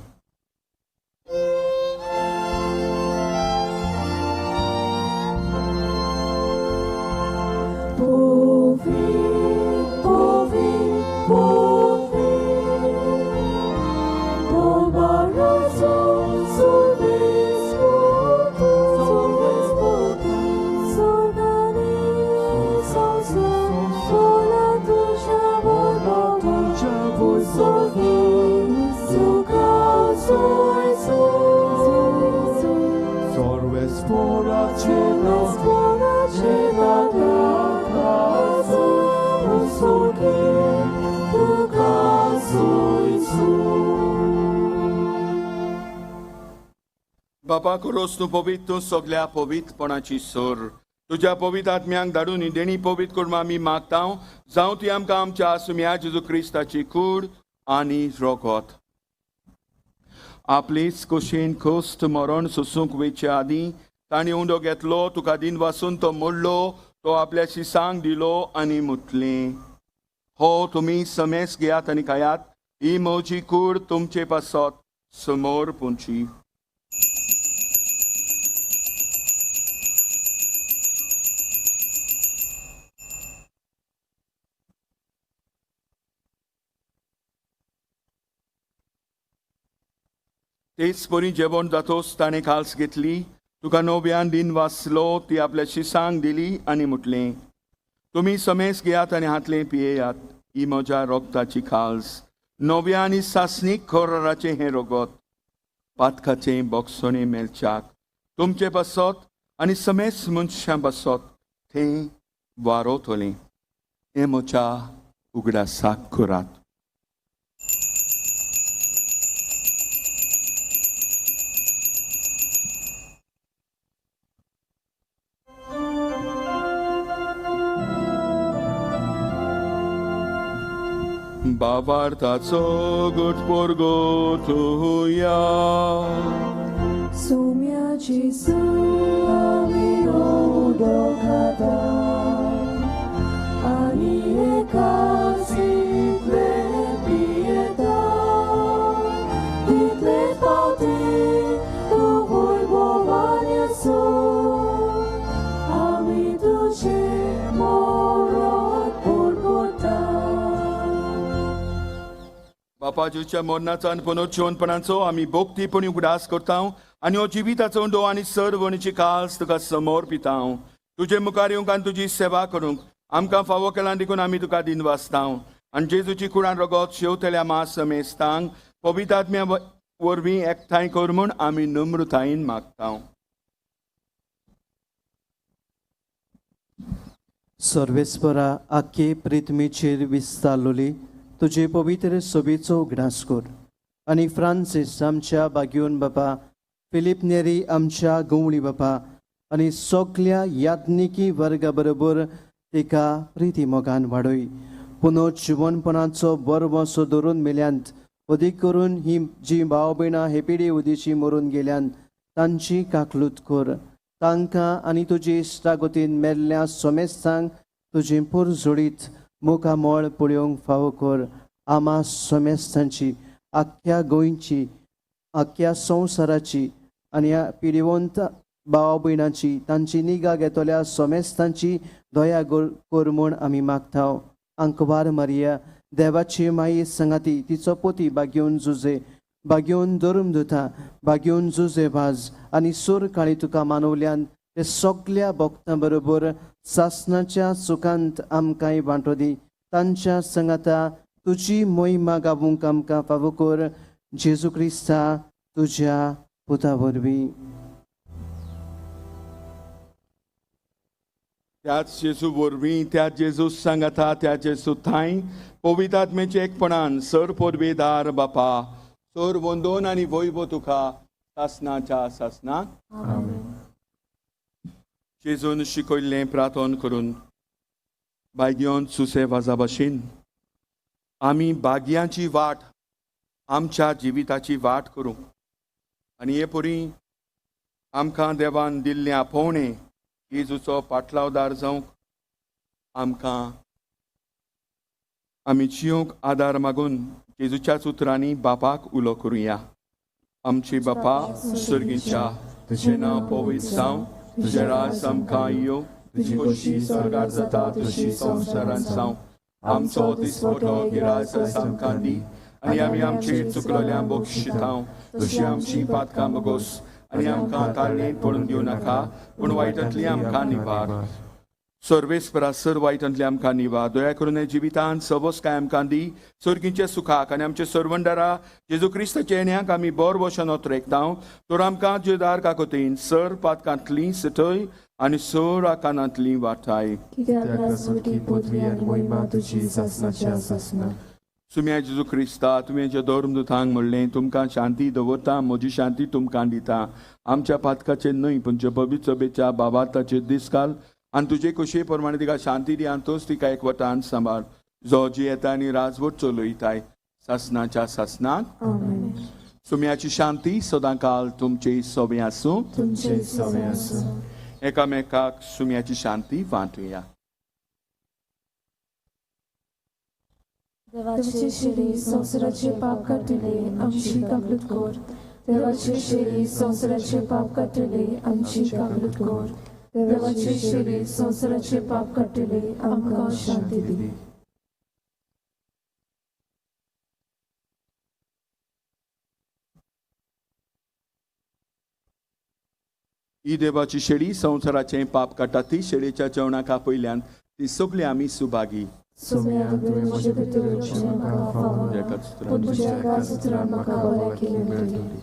बापा करोस तूं पवित्र, तूं सगल्या पवित्रपणाची सोर. तुज्या पवित्र आत्म्यांक धाडून देणी पवित्र करून आमी मागता, जावं ती आमकां आमच्या आसुम्या जेजू क्रिस्ताची कूड आनी रगत. आपलीच कुशीन खोस्त मरण सोसूंक वयचे आदीं तांणी उंडो घेतलो, तुका दिन वासून तो मोडलो, तो आपल्या शिसांक दिलो आनी म्हटलें, हो तुमी समेस घेयात आनी खायात, ही म्हजी कूड तुमचे पासत समोर पुंची. तेच परी जेवण जातोच ताणें खाल्स घेतली, तुका नव्यान दिन वाचलो, ती आपल्या शिसांक दिली आनी म्हटलें, तुमी समेस घेयात आनी हातलें पियेयात, ही म्हज्या रोगताची खाल्स, नव्या आनी सासणीक खोराचें हें रगत, पातकाचें बोगसणें मेळच्याक तुमचे पासत आनी समेस मनशां पासत थंय वारोतलें. हें म्हज्या उगडासाक करात. बाबार्थाचो गुटपोरगो तुया सोम्या जेजू आमी उदो खाता आनी एकाच पियेता, तितले पावटी तूं वैभवान येसो, आमी तुजें मरण पुरवता. बापाजूच्या मरणाचो आनी पुनर्जिवनपणाचो आमी भक्तीपणी उगडास करता आनी हो जिविताचो उंडो आनी सर्वणीची काल्स तुका समोर पिता. तुजे मुखार येवंक आनी तुजी सेवा करूंक आमकां फावो केला देखून आमी तुका दिनवासता. आनी जेजूची कुडान रगत शेवतल्या मास समेस्तांक पवित्र आत्म्या वरवीं एकठांय कर म्हूण आमी नम्रतायेन मागता. सर्वेस्परा आख्खे पृथ्वीचेर विस्तारलोली तुजे पवित्र सभेचो उगडास कर आनी फ्रांसीस आमच्या बागयोन बापा, फिलीप नेरी आमच्या गवळी बापा आनी सगल्या याज्ञिकी वर्गा बरोबर तिका प्रिती मोगान वाडय. पुनः जिवनपणाचो बरवसो धरून मेल्यांत, अदीक करून ही जी भाव भयणां हे पिढी उदेशी मरून गेल्यान तांची काकलूत कर. तांकां आनी तुजी इश्टागतीन मेल्ल्या सोमेस्तांक तुजें पुरजोडीत मुखामळ पळोवंक फावो कर. आमा सोमेस्तांची, आख्ख्या गोंयची, आख्ख्या संवसाराची आनी ह्या पिडिवंत भावा भयणांची, तांची निगा घेतल्या सोमेस्तांची दया कर म्हूण आमी मागता. आंकवार मारिया देवाची माई सांगाती, तिचो पोती बागेवन जुजे, बागेवन धरून दुता, बागेवन जुजे भाज आनी सूर काळी तुका मानवल्यान ते सगल्या भक्तां बरोबर सासणाच्या सुखांत आमकांय वांटो दी. तांच्या सांगाता तुजी मोहिमा गावूंक आमकां फावो कर, जेजू क्रिस्ता तुज्या पुता वरवीं. त्याच जेजू वरवीं, त्याच जेजू सांगाता, त्या जेजू थांय पवित्र आत्म्याच्या एकपणान सर पोरवेदार बापा, सर वंदोन आनी वैभव तुका सासणाच्या सासणाक. जेजून शिकयल्लें प्रार्थन करून बायगियोन सुसे वाजा भाशेन आमी भाग्यांची वाट आमच्या जिविताची वाट करूंक आनी हे परी आमकां देवान दिल्लें आपोवणें जेजूचो पाटलावदार जावंक आमकां आमी जियोंक आदार मागून जेजूच्याच उतरांनी बापाक उलो करुया. आमचे बापा सर्गीच्या, तुजें नांव पवित्र जावं, तुजें राज आमकां यो, तुजी खोशी स्वर्गार जाता तशी संवसारांत जावं. आमचो दिसवटो गिरास आमकां दी आनी आमी आमचे चुकलेल्या बक्षितांव तशी आमची पातकां बगोस आनी आमकां तारणेंत पडून दिवं नाका, पूण वायटांतली आमकां निवार. सर्वेस्परा सर वायटांतली आमकां निवार. दया करून ह्या जिवितांत सवस काय आमकां दी, सर्गींच्या सुखाक आनी आमच्या सर्वंडरा जेजू क्रिस्ताच्या येण्याक आमी बर वशन ओतरेकतांव. तर आमकां जेदार काकोतीन सर पातकांतली सटय आनी सर आकानांतली वाटाय. सुम्या जेजू क्रिस्ता, तुवें जे धर्मदूतांक म्हणलें, तुमकां शांती दवरता, म्हजी शांती तुमकां दिता. आमच्या पातकाचेर न्हय पूण जे पवित्र सभेच्या बाबाताचेर दीस घाल आनी तुजे खोशये प्रमाणे तिका शांती दी आनी तोच तिका एकवटान सांबाळ, जो जियेता आनी राजवट चलयताय सासनाच्या सासनाक. सुम्याची शांती सदांकाल तुमचे सोबे आसूं. एकामेकाक सुम्याची शांती वांटुया. देवाचे शिरी संवसाराचे पाप काडटले, आमची काकलूत कर. देवाचे शिरी संवसाराचे पाप काडटले, आमची काकलूत कर. देवाचे शिरी संवसाराचे पाप काडटले, आमकां शांती दी. ही देवाची शेळी संवसाराचें पाप काडटा, ती शेळीच्या जेवणाक आपयल्यान ती सगळी आमी सुभागी. सोम्या, तुवें म्हजे भितर येवचें म्हाका फावना, पूण तुज्या एकाच उतरान म्हाका भलायकी मेळटली.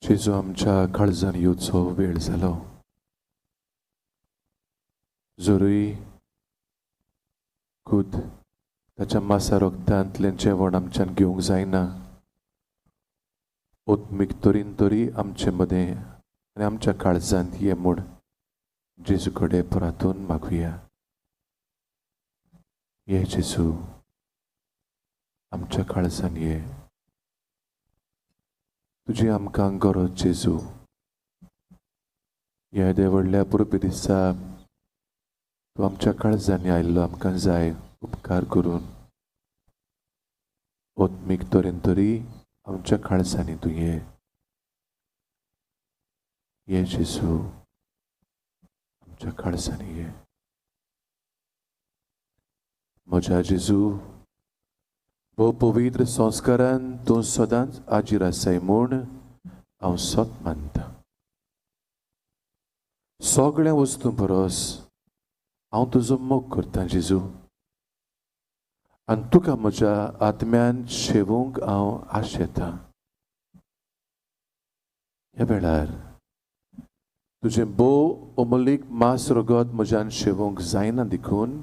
जेजू आमच्या काळजान येवचो वेळ जालो. जरूय खूद ताच्या मासा रोगतांतलें जेवण आमच्यान घेवंक जायना, ओत्मीक तरेन तरी आमचे मदें आनी आमच्या काळजांत ये म्हूण जेजू कडेन परातून मागुया. ये जेजू, आमच्या काळजान ये. तुजी आमकां गरज जेजू. ह्या येद्या व्हडल्या पुरपी दिसा तूं आमच्या काळजांनी आयिल्लो आमकां जाय. उपकार करून ओत्मीक तरेन तरी आमच्या काळजांनी तूं ये. ये जेजू, आमच्या काळजांनी ये. म्हज्या जेजू, भोव पवित्र संस्कारान तूं सदांच आजीर आसाय म्हूण हांव सत मानता. सगळ्या वस्तूं परस हांव तुजो मोग करतां जेजू, आनी तुका म्हज्या आत्म्यान शेवूंक हांव आशेतां. ह्या वेळार तुजें भोव अमोलीक मांस रगत म्हज्यान शेवूंक जायना देखून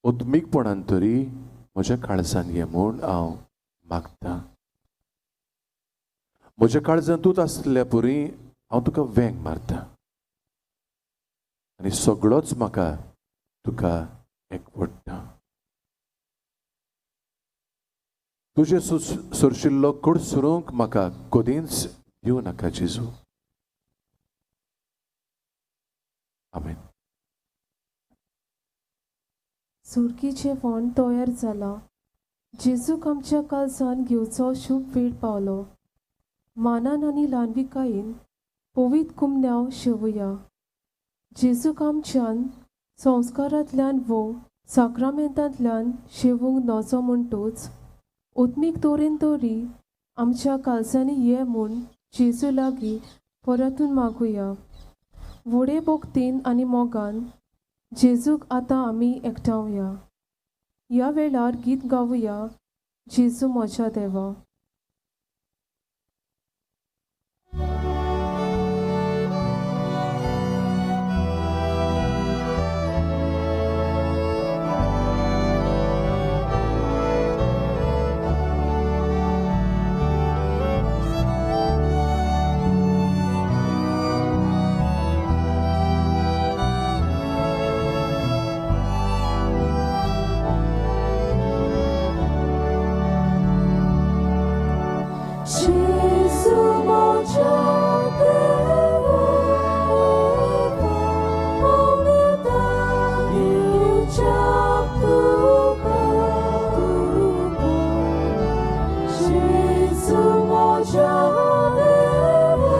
ओत्मीकपणान तरी म्हज्या काळजान ये म्हूण हांव मागतां. म्हज्या काळजान तूंच आसल्या पुरी हांव तुका वेंग मारता आनी सगळोच म्हाका तुका एकवटता. तुजें सोरशिल्लो कडसरूंक म्हाका कदींच दिवं नाका जेजू. आमेन. सुरकी जेवण तयार जाला. जेजूक आमच्या काळजान घेवचो शुभ वेळ पावलो. मानान आनी ल्हानविकायेन पवित्र कुमन्यांव शेवया. जेजूक आमच्यान संस्कारांतल्यान वो साक्रामेंतांतल्यान शेवूंक नजो म्हणटूच उत्मीक तरेन तरी आमच्या काळजांनी ये म्हूण जेजू लागीं परतून मागुया. व्हडे भक्तीन आनी मोगान जेजूक आतां आमी एकठांवया. ह्या वेळार गीत गावया, जेजू म्हज्या देवा. Jesu म्हज्या देवा, उमेदा दिवच्याक तुका, तुका. जेजू म्हज्या देवा,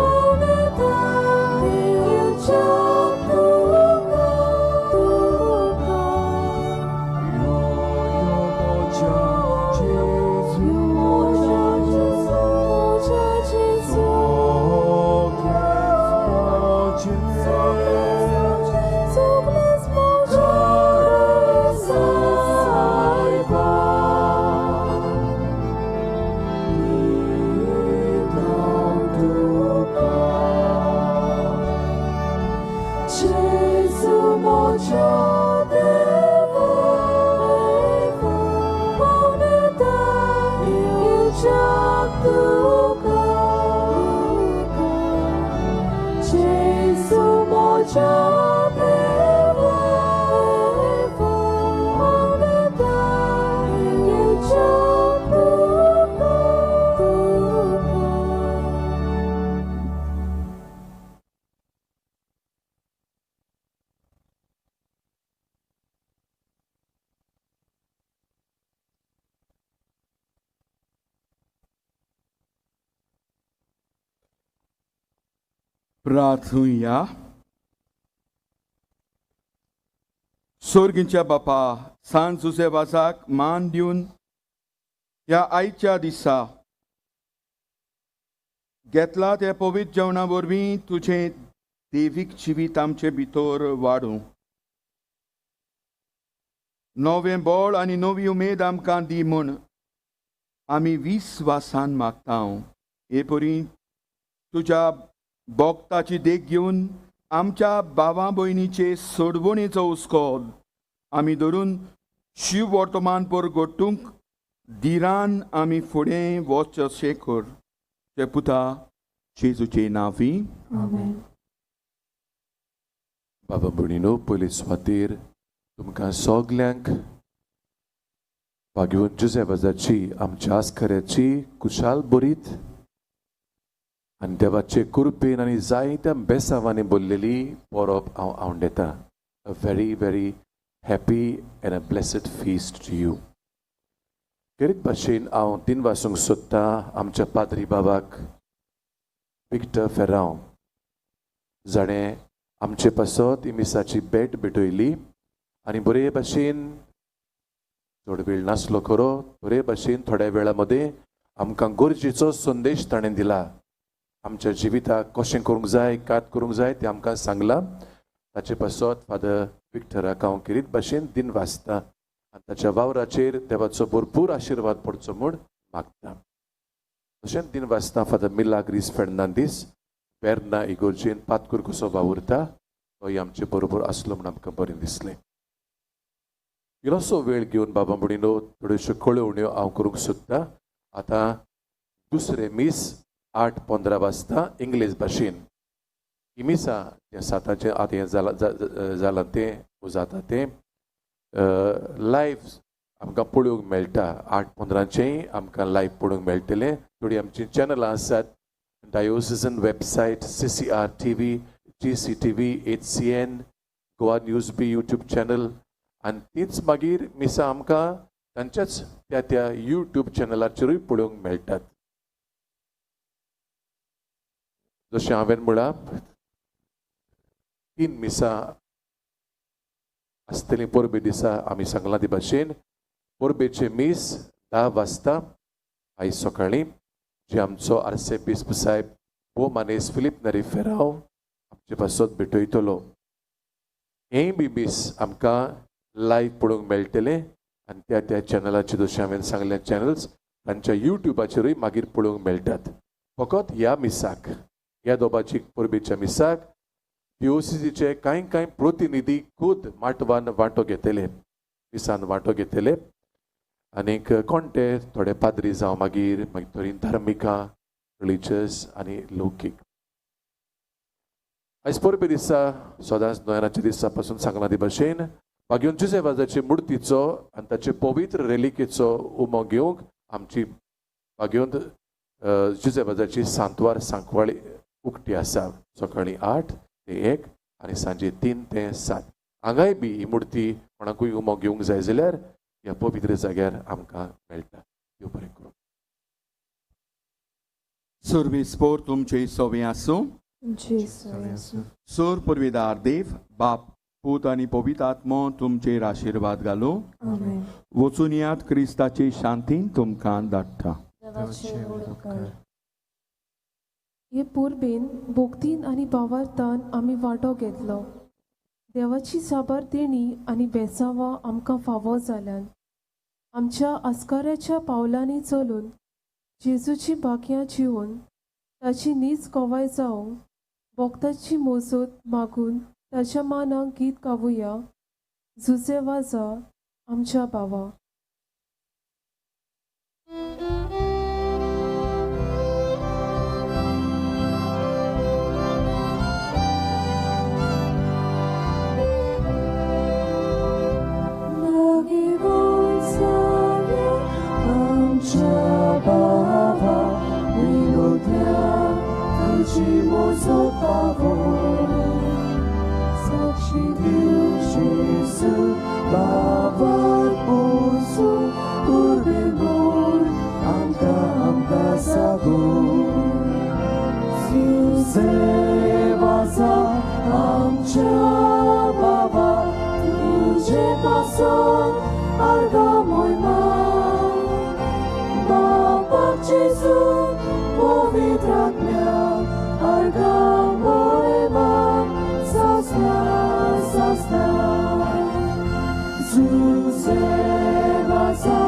उमेदा दिवच्याक तुका, तुका. यो यो म्हज्या जेजू, म्हज्या जेजू, म्हज्या जेजू. सगळेंच म्हजें, सगळेंच म्हजें सायबा. दितां तुका. जेजू म्हज्या देवा, उमेदा दिवच्याक तुका, तुका. जेजू म्हज्या देवा, उमेदा दिवच्याक तुका, तुका. प्रार्थुया. सोर्गींच्या बापा, सान जुसेवासाक मान दिवन ह्या आयच्या दिसा घेतला त्या पवित्र जेवणा वरवीं तुजें देवीक जिवीत आमचे भितर वाडूं. नवें बळ आनी नवी उमेद आमकां दी म्हूण आमी विस्वासान मागता. हे परी तुज्या भक्ताची देख घेवन आमच्या भावा भयणीचे सोडवणेचो हुस्को आमी धरून शिव वर्तमान परगटूंक धिरान आमी फुडें वचचें अशें कर. ते पुता जेजूचे नांवी. आमेन. बाबा भयणीनो, पयले सुवातेर तुमकां सगल्यांक भाग्यवंत जुझेवाजाची आमच्या आस्कऱ्याची कुशाल बरीत आनी देवाचे कृपेन आनी जायत्या बेसांवांनी बोल्लेली परब हांव आवडेता. A very very happy and a blessed feast to you. खेरीत भाशेन हांव दिन वासूंक सोदतां आमच्या पाद्री बाबाक विक्टर फेरांव, जाणें आमचे पासत ही मिसाची भेट भेटयली आनी बरे भाशेन, चड वेळ नासलो खरो, बरे भाशेन थोड्या वेळा मदें आमकां गरजेचो संदेश ताणें दिला. आमच्या जिविताक कशें करूंक जाय, कात करूंक जाय तें आमकां सांगलां. ताचे पासत फादर विक्टराक हांव खेरीत भाशेन दिन वाचता आनी ताच्या वावराचेर देवाचो भरपूर आशिर्वाद पडचो म्हूण मागता. तशेंच दिन वाचता फादर मिलाग्रीस फेर्नांदीस, वेर्ना इगोर्जेन पातकूर कसो वावुरता तोय आमचे बरोबर आसलो म्हूण आमकां बरें दिसलें. इल्लोसो वेळ घेवन बाबा भयणीनो थोड्योश्यो कळोवण्यो हांव करूंक सोदतां. आतां दुसरें मीस 8:15 वाजता इंग्लीश भाशेन. ही मिसां जें साताचें आतां हें जालां तें जाता तें लायव्ह आमकां पळोवंक मेळटा. 8:15चेंय आमकां लायव्ह पळोवंक मेळटलें. थोडीं आमचीं चॅनलां आसात, diocesan website, CCR TV, GCTV, HCN, Goa news B YouTube channel, आनी तीच मागीर मिसां आमकां तांच्याच त्या त्या यूट्यूब चॅनलाचेरूय पळोवंक मेळटात. जशें हांवें म्हळां, 3 मिसां आसतलीं परबे दिसा. आमी सांगलां ते भाशेन परबेचें मीस 10 वाजता आयज सकाळीं, जे आमचो आर्सेबिस्प साहेब भो मानेस फिलीप नरी फेराव आमचे पासत भेटयतलो. हेंय बी मीस आमकां लायव्ह पळोवंक मेळटलें आनी त्या त्या चॅनलाचेर, जशें हांवें सांगलें चॅनल्स तांच्या यूट्यूबाचेरूय मागीर पळोवंक मेळटात. फकत ह्या मिसाक, ह्या दोबाची परबेच्या मिसाक डिओसिजीचे कांय कांय प्रतिनिधी खूद माटवान वांटो घेतले, मिसान वांटो घेतले. आनीक कोण ते थोडे पाद्री जावं, मागीर मागीर थोडी धार्मिकां, रिलिजियस आनी लौकीक. आयज परबे दिसा सदांच नोयराच्या दिसा पासून सांगलां ते भाशेन भाग्योन जुझेवाजाचे मुर्तीचो आनी ताचे पवित्र रेलिकेचो उमो घेवंक आमची बागेवंत जुजे बाजारची सांतवार सांकवाळी उक्ती आसा. सकाळीं 8 ते 1 आनी सांजे 3 ते 7. हांगाय बी ही मुर्ती कोणाकूय उमो घेवंक जाय जाल्यार ह्या पवित्र जाग्यार आमकां मेळटा. देव बरें करूं. सर्वेस्पोर तुमचे सवे आसूं. सोर पुर्वेदार देव बाप पूत आनी पवित्र आत्मो तुमचेर आशिर्वाद घालूं. वचून यात क्रिस्ताचे शांतीन तुमकां धाडटा. हे पुरबेन भोक्तीन आनी भावार्थान आमी वांटो घेतलो. देवाची साबार देणी आनी बेसांवां आमकां फावो जाल्यान आमच्या आस्काराच्या पावलांनी चलून जेजूची बाकयां जिवन ताची नीज गवाय जावंक भक्ताची मोजत मागून ताच्या मानाक गीत गावुया. जुजे वाजा आमच्या भावा. Sasna, Sasna, Zuze Vaza.